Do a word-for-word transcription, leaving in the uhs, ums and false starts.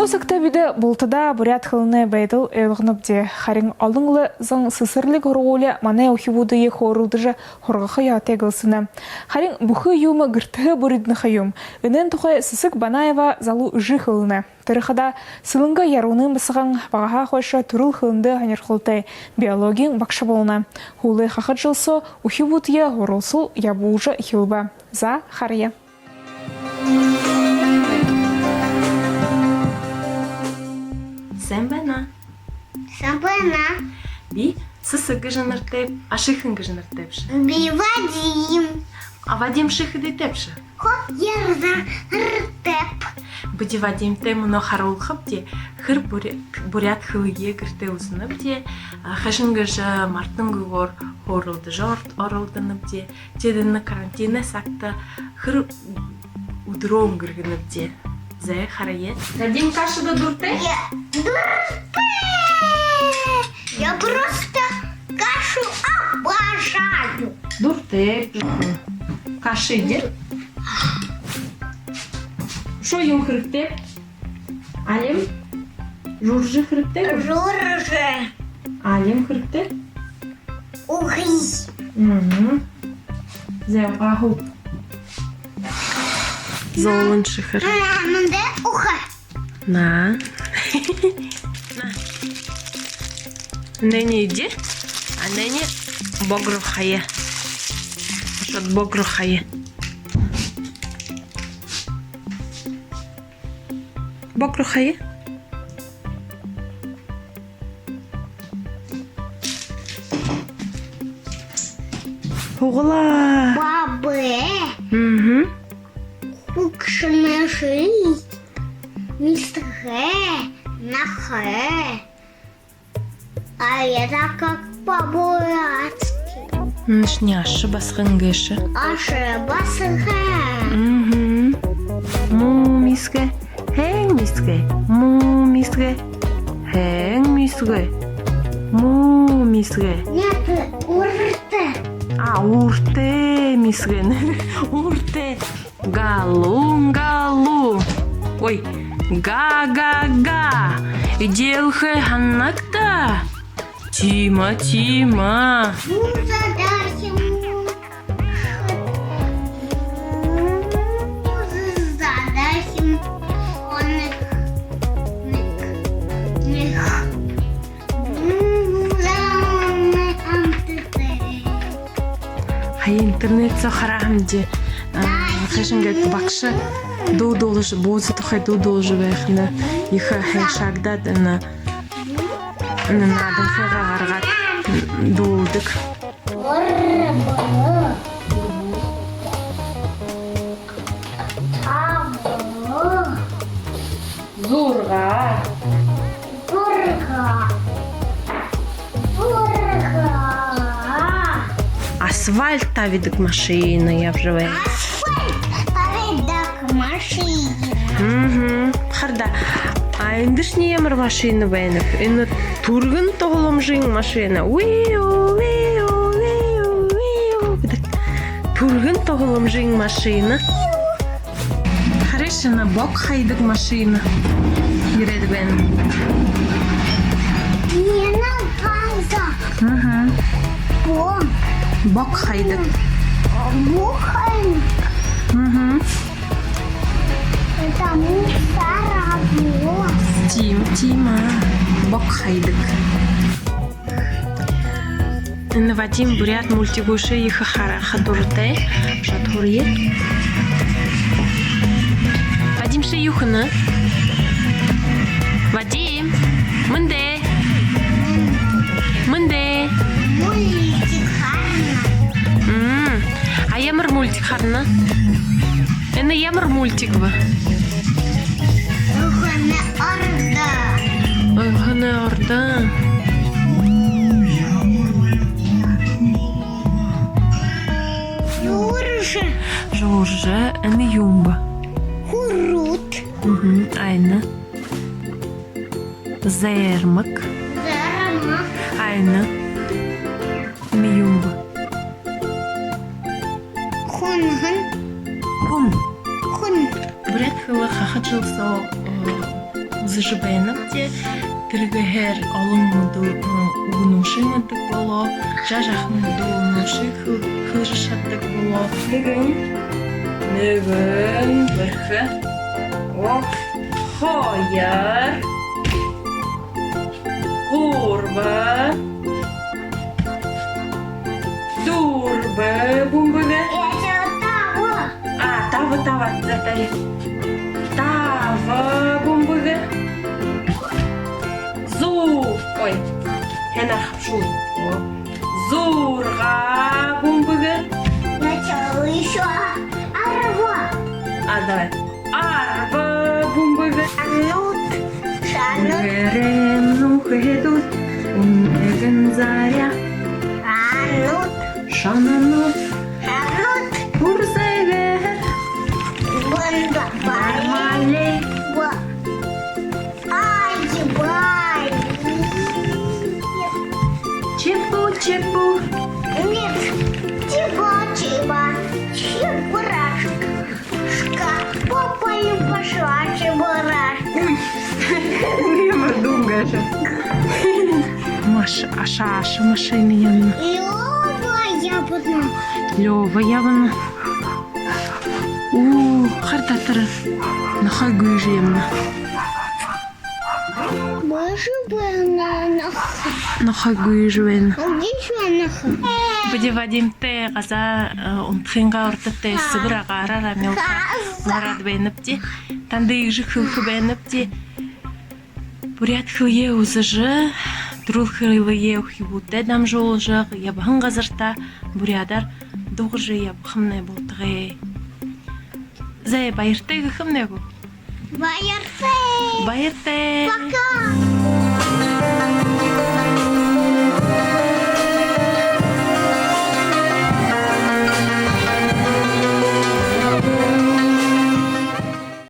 Үсэгтэ бидэ бултадаа буряад хэлэнэй байдал ойлгонобди. Харин олон лэ зон сэсэрлиг һургуули манай үхибүүдые хөөрэлдэжэ һургаха ёһотой гэлсэнэ. Харин бүхы юумэ гэртэһээ бүридэнхэй юм. Энээн тухай Сэсэг Банаева залуу эжы хэлэнэ. Тэрэ хадаа Сэлэнгэ Яруунын басаган багаһаа хойшо түрэл хэлэндээ һонирхолтой, биологиин багша болоно. Һүүлэй хахад жэл соо үхибүүдые һуралсал ябуулжа эхилбэ. За, харая. Сайн байна. Сайн байна. Би Сэсэг гэжэ нэрэтэйб, а ши хэн гэжэ нэрэтэйбши? Би Вадим. А Вадим ши хэдытэйбши? Хоёр жэлтэйб. Бидэ Вадимтай мүнөө харуулхабди, хэр буря-, буряад хэлые гэртээ үзэнэбди, а, хайшан гэжэ мартангүйгөөр хөөрэлдэжэ ор-, оролдонобди. Тэдэнэй карантинай сагта хэр үдэрөө үнгэргэнэбди. Зэ, харая. Вадим, кашада дуратай? Я дуратай. Я просто кашу обожаю. Дуратай. Каша едэе. Үшөө юун хэрэгтэй? Алим? Жуужа хэрэгтэй? Жуужа. Алим хэрэгтэй? Үгы. Мгм. Зэ, угаа хуу. Зөөлэн шэхэр. М, манда угаа. На. На. Энээниие эди. А энээниие бог руу хая. Тиигээд бог руу хая. Бог руу хая. Һуглаа. Баабай. Мгм. Хүгшэнэшни. Миисгэй. Нахай. А это как по-бурятски? Энэшни аша басаган гээшэ. Аша басаган. Мгм. Муу миисгэй, һайн миисгэй, муу миисгэй, һайн миисгэй, муу миисгэй. Нет, ууртай. А, ууртай миисгэй. Ууртай. Галуу, галуу. Ой, га, га, га. Эдеэлхэ һанагты. Тиимэ, тиимэ. Ну, задача. Ну, задача. Оник. Ник. Ник. Хаяа, интернет соо хараа һэмди, а, хайшан гээд багша дуу дуулажа, бууза тухай дуу дуулажа байхань, ехэ һайшаагдаад, энэ, энэ нааданхыгаа гаргаад дуулдаг. Зургаа. Зургаа. Зургаа. Асфальт табидаг машина ябажа байна. Асфальт табидаг машина. Мгм. Хара даа. А эндэ шни ямар машина байна? Энэ түргэн туһаламжын машина. Виу, виу, виу, виу гэдэг. Түргэн туһаламжын машина. Харыш, энэ бог хаядаг машина ерээд байна. Энэ бааза. Мгм. Бог. Бог хаядаг. Бог хаядаг. Мгм. Это мусоровоз. Тиимэ, тиимэ. Бог хаядаг. Энэ Вадим буряад мультигүүдые ехэ хараха дуратай. Ошоод һурая. Вадим, ши юу хэнэ? Вадим, мэндэ. Мэндэ. Мультик харана. М, а ямар мультик харана? Энэ ямар мультик бэ? Охоно ордо. Охоно ордо. Жуужа. Жуужа. Энэ юун бэ? Хүрүүд. Мгм. А энэ? Зээрмэг. Зээрмэг. А энэ? Энэ юун бэ? Хүнһэн. Хүн. Хүн. Буряад хэлэ хахад жэл соо, э, үзэжэ байнабди. Тэрэ гэһээр олон мэдээ, м, үгэнүүдые мэдэдэг болоо. Жаа-, жаахан мэдээ, үгэнүүдые хэл-, хэлэжэ шададаг болоо. Нэгэн, нэгэн, бэрхэ. О, хоёр. Гурба. Дүрбэ, бүмбэгэ. Ещё таба. А, таба, таба, за, тари. Таба, бүмбэгэ. Зу-, ой, хэнэ хабшуу. О. Зургаа, бүмбэгэ. Начало ещё. Арба. А, давай. Арба, бүмбэгэ. Шанууд. Шанууд. Гэрэй нүхэдүүд, үнэгэн заряа. Шанууд. Шанууд. Шанууд. Хүрзэгэр. Банда. Бармалей. Ба-, ай, бай. Чипу, чипу. Нет. Чипу, чипу. Чебурашка. Шка-, папа, не пошла, чебурашка. Ой. Нема, думаешь. Маш-, аша, аша машина ябана. Лёва ябана. Лёва ябана. Уу, хара татар. Нохой гүйжэ ябана. Бэшэ байна нохо. Нохо гүйжэ байна. Гүйжэ байна нохо. Бидэ Вадимтай газаа, э, унтахынгаа урда тээ сэбэр агаараар амилха гараад байнабди. Танда иигэжэ хэлэхэ байнабди. Буряад хэлэеэ үзэжэ, түрэл хэлэеэ үхибүүдтээ дамжуулжа, ябаһан газартаа буряадаар дуугажа ябахамнай болтогой. Зай, баяртай гэхэмнай гү? Баяртай. Баяртай. Пока.